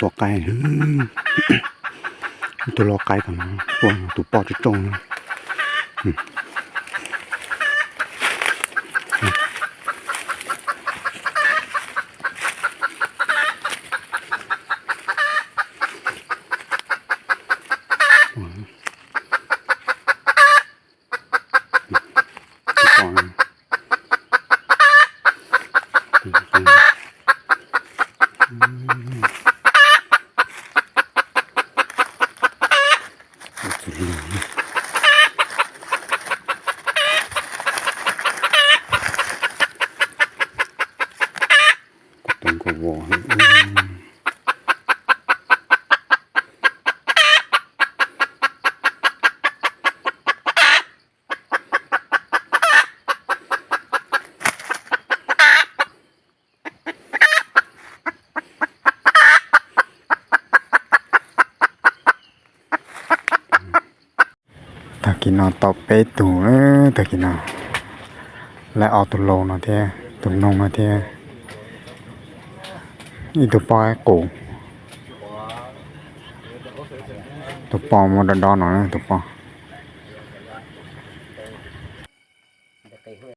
ຕົວໄກ ອືມ ຕົວລໍໄກກ່ອນນະ ຕົວ ຕົວປໍຈ້ອງໆ ນະ ອືມ ອືມ. ຕາກິນເນາະ ຕອບເປຕູເດີ ຕາກິນເນາະ ແລະ ອອກໂຕໂລເນາະເທ ໂຕນົງເນາະເທ ອີ່ໂຕປໍໂກ ໂຕປໍມໍດອນໆ ເນາະ ໂຕປໍ.